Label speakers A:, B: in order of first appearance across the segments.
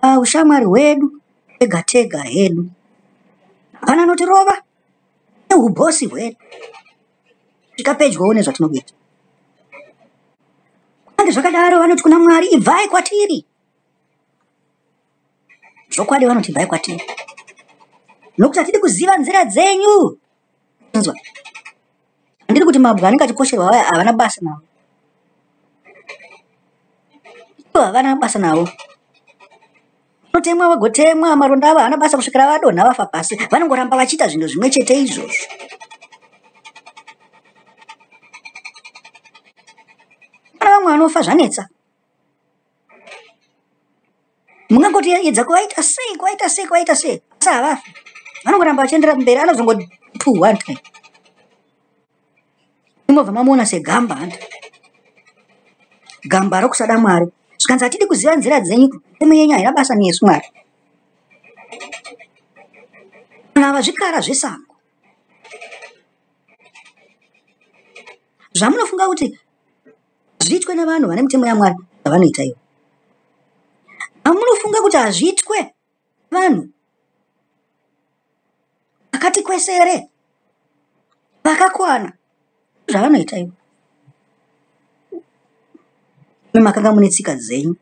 A: Paushamwari hwedu tega tega hedu. Hapana anotirova neubhosi hwedu. Svika pedyowo nezvatinokuita. Kunyange zvakadaro vanoti kuna Mwari, ibvai kwatiri. Zvokwadi vanoti ibvai kwatiri. Nokuti hatidi kuziva nzira dzenyu. Inzwa. Handiri kuti mabwe anenge achiposherwa vaya havana basa navo. Ivo havana basa navo. Vanotemwa vagotemwa maronda avo haana basa kusvikira vadonha vafa pasi. Vanongoramba vachiita zvinhu zvimwe chete izvozvo. Pana vamwe vanofa zvanetsa. Mungangoti edza kuvaita sei, kuvaita sei, kuvaita sei, asi havafi. Vanongoramba vachienderera kumberi, anozongotu one time. Imobva mamuona segamba hanti. Gamba rokusada Mwari. Zvikanzi hatidi kuziva nzira dzenyu, mitemo yenyu haina basa nesu Mwari. Vanhu ava zvikara zvesango. Zvamunofunga kuti zviitwe nevanhu vane mitemo yaMwari zvavanoita ivo. Amunofunga kuti hazviitwe vanhu vakati kwesere vakakwana zvavanoita ivo. Imi makanga mune tsika dzenyu.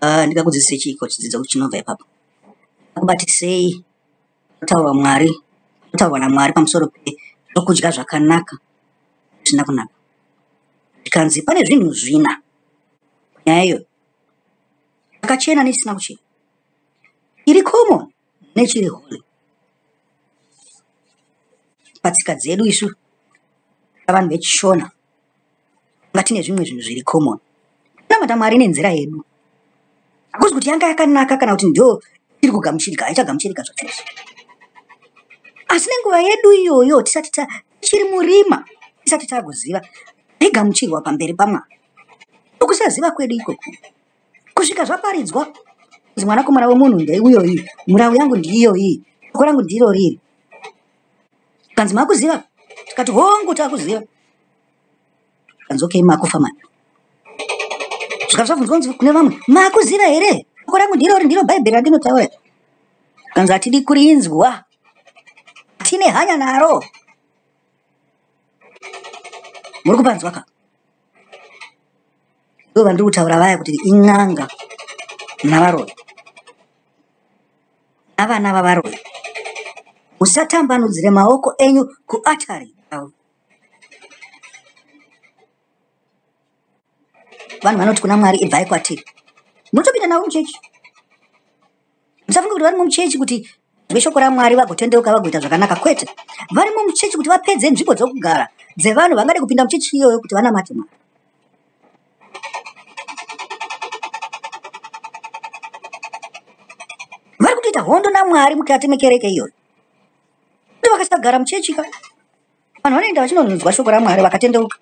A: Ah, ndingakudzidzise chiiko chidzidzo chinobva ipapo? Ndingakubatisei panotaurwa Mwari, panotaurwa naMwari pamusoro pezvokudya zvakanaka zvisina kunaka. Zvikanzi pane zvinhu zvina panyaya iyoyo, chakachena nechisina kuchena, chiri common nechiri holy. Patsika dzedu isu savanhu vechiShona tanga tine zvimwe zvinhu zviri common. Tinamata Mwari nenzira yedu. Hakuzi kuti yanga yakanaka kana kuti ndo iri kugamuchirika, haichagamuchirika zvachose. Asi nenguva yedu iyoyo tisati tichiri murima, tisati takuziva, taigamuchirwa pamberi paMwari. Nokusaziva kwedu ikoko, kusvika zvaparidzwa kunzi mwanakomana wemunhu ndeuyoyi, murau yangu ndiiyoyi, shoko rangu ndiro riri. Kanzi makuziva? Tikati hongu takuziva. Kanzi okay makufa mani. Zvikati zvabvunzwa kunzi kune vamwe makuziva here? Shoko rangu ndiro ndiro Bhaibheri randinotaura. Kanzi hatidi kurinzwa. Tine hanya naro. Muri kupanzwa ka? Ndivo vandiri kutaura vaya kuti in'anga navaroyi. Navana vavaroyi. Musatambanudzire maoko enyu kuatari yavo. Vanhu vanoti kuna Mwari ibvai kwatiri. Munotopinda navo muchechi. Musafunga kuti varimo muchechi kuti veshoko raMwari vagotendeuka vagoita zvakanaka kwete. Varimo muchechi kuti vapedze nzvimbo dzokugara dzevanhu vangade kupinda muchechi iyoyo kuti vanamate Mwari. Vari kutoita hondo naMwari mukati mekereke iyoyo. Kuti vakasagara muchechi ka vanhu vanoenda vachinonzwa shoko raMwari vakatendeuka.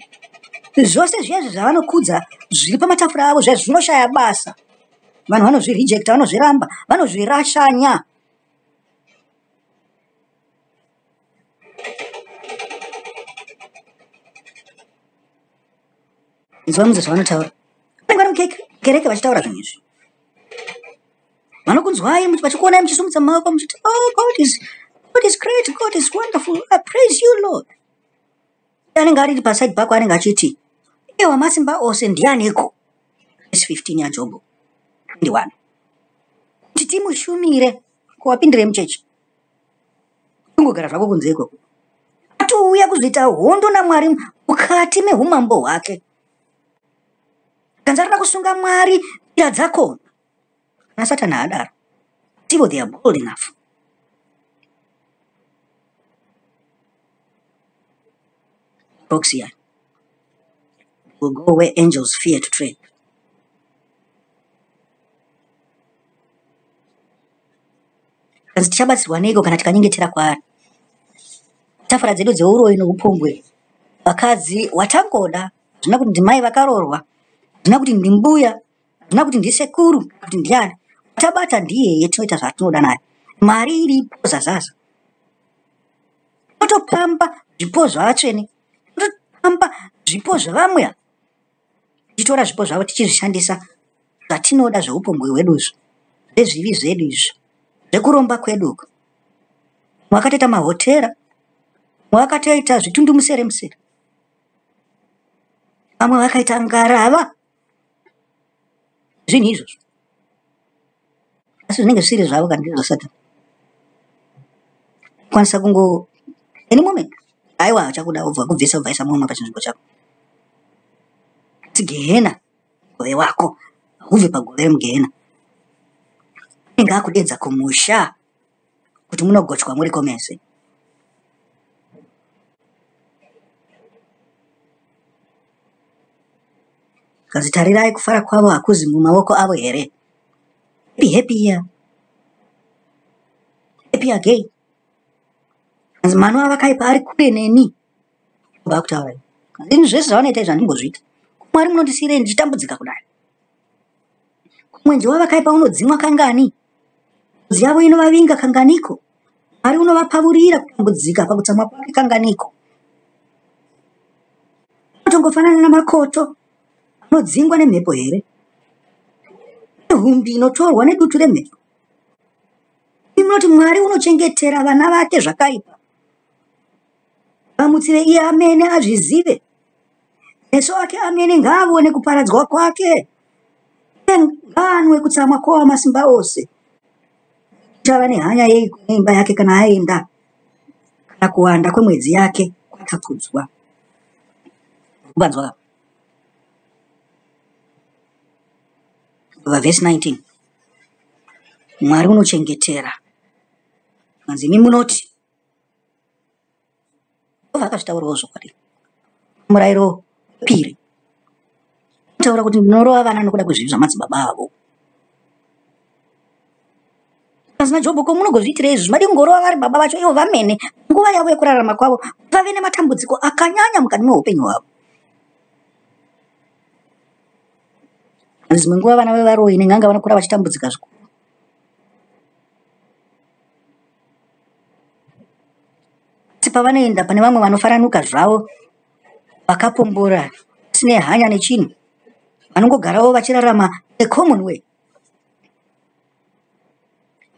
A: Zvose zviya izvi zvavanokudza zviri pamatafura avo zviya zvinoshaya basa. Vanhu vanozvirejecta, vanozviramba, vanozvirashanya. Inzwa munzwe zvavanotaura. Vanenge vari mukereke vachitaura zvinhu izvi. Vanokunzwai vachikuonai muchisimudza maoko muchiti oh God is great, God is wonderful, I praise you Lord. Anenge ari paside pako anenge achiti iye wamasimba ose ndianiko? Verse 15 yaJobo 21. Kuti timushumire ko wapindirei muchechi? Kungogara zvako kunze ikoko. Atouya kuzoita hondo naMwari mukati mehumambo hwake. Kanzi arikuda kusunga Mwari nzira dzakona. Kana Satani haadaro. Tivo they are bold enough. Box here. Will go where angels fear to tread. Kanzi tichabatsirwa neiko kana tikanyengetera kwaari? Tafura dzedu dzeuroyi noupombwe, vakadzi watangoda, hazvina kuti ndimai vakaroorwa, hazvina kuti ndimbuya, hazvina kuti ndisekuru, kuti ndiani. Watabata ndiyeye tinoita zvatinoda naye. Mari iripo zazaza. Tinotopamba zvipo zvavatsvene, tinotopamba zvipo zvevamwe, tichitora zvipo zvavo tichizvishandisa Zvatinoda zveupombwe hwedu izvo, zvezvivi zvedu izvo, zvekuromba kwedu uko. Vamwe vakatoita mahotera, vamwe vakatoita zvitundumusere musere, vamwe vakaita ngarava. Zvinhu izvozvo. Asi zvinenge zvisiri zvavo kana ndezvaSatani. Kwanisa kungo any moment aiwa achakuda obva kubvisa obva aisa mumwe pachinzvimbo chako. Asi gehena mugove wako haubve pagove remugehena. Anenge akudedza kumusha kuti munogochwa muriko mese. Kanzi tarirai kufara kwavo hakuzi mumaoko avo here? Happy happy here. Happy again. Kanzi mano avakaipa ari kure neni. Vakutaura. Ini zvese zvavanoita izvi handimbozviita. Mwari munondisiirei ndichitambudzika kudai. Mwenje wavakaipa unodzimwa kangani? Njodzi yavo inovavinga kanganiko? Mwari unovapavurira kutambudzika pakutsamwa kwake kanganiko? Unotongofanana namakoto anodzingwa nemhepo here? Nehumbi inotorwa nedutu remhepo? Imi munoti Mwari unochengetera vana vake zvakaipa. Vamutsire iye amene azvizive. Meso ake amene ngaavone kuparadzwa kwake. Ngaanwe kutsamwa kwowamasimba ose. Uchava nehanya yei neimba yake kana aenda, kana kuwanda kwemwedzi yake kwatapudzwa. Kubanzwa ka? Vhesi 19. Mwari unochengetera. Manzi imi munoti Jehovha akazvitaurawo zvokwadi. Murayiro wepiri unotaura kuti ndinorova vana nokuda kwezvivi zvamadzibaba avo. Kanzi naJobho, ko munogozviitirei izvi? Madii kungorova vari baba vacho ivo vamene nguva yavo yekurarama kwavo vave nematambudziko akanyanya mukati meupenyu hwavo. Dzimwe nguva vana vevaroyi nen'anga vanokura vachitambudzika zvikuru. Asi pavanoenda pane vamwe vanofaranuka zvavo vakapombora vasine hanya nechinhu vanongogarawo vachirarama a common way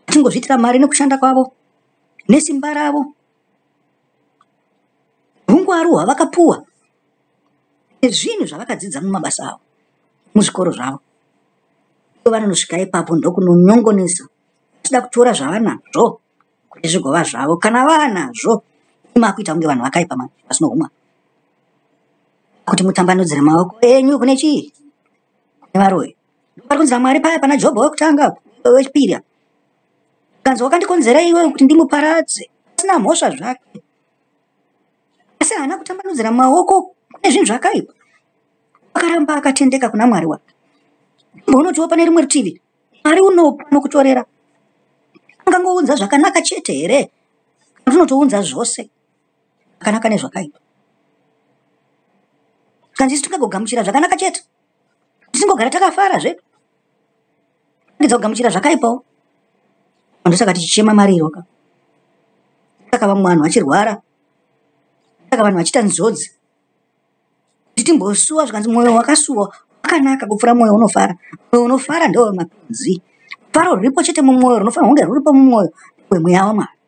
A: vachingozviitira mari nekushanda kwavo nesimba ravo ungwaru hwavakapuwa nezvinhu zvavakadzidza mumabasa avo muzvikoro zvavo vanonosvika ipapo ndokunonyongonesa vachida kutora zvavanazvo kuti zvigova zvavo kana vanazvo makuita kunge vanhu vakaipa vasina humwa kuti mutambanudzire maoko enyu kune chii kune varoyi pari kunzi naMwari paya pana Jobho wekutanga wechipiri kanzi wakandikonzera iwe kuti ndimuparadze asina mhosva zvake asi haana kutambanudzira maoko kune zvinhu zvakaipa akaramba akatendeka kuna Mwari wake mbonotiwo pane rimwe rutivi Mwari unopa nokutorera angangounza zvakanaka chete here kana unotounza zvose zvakanaka nezvakaipa kanzi isu tingagogamuchira zvakanaka chete tisingogara takafara zvedu ngidza kugamuchira zvakaipawo ndosaka tichichema mariro ka saka vamwe vanhu vachirwara saka vanhu vachiita nzodzi kuti timbosuwa zvikanzi mwoyo wakasuwa wakanaka kupfuura mwoyo unofara mwoyo unofara ndewemapenzi rufaro ruripo chete mumwoyo runofanira kunge ruripo mumwoyo wemweya wamwari.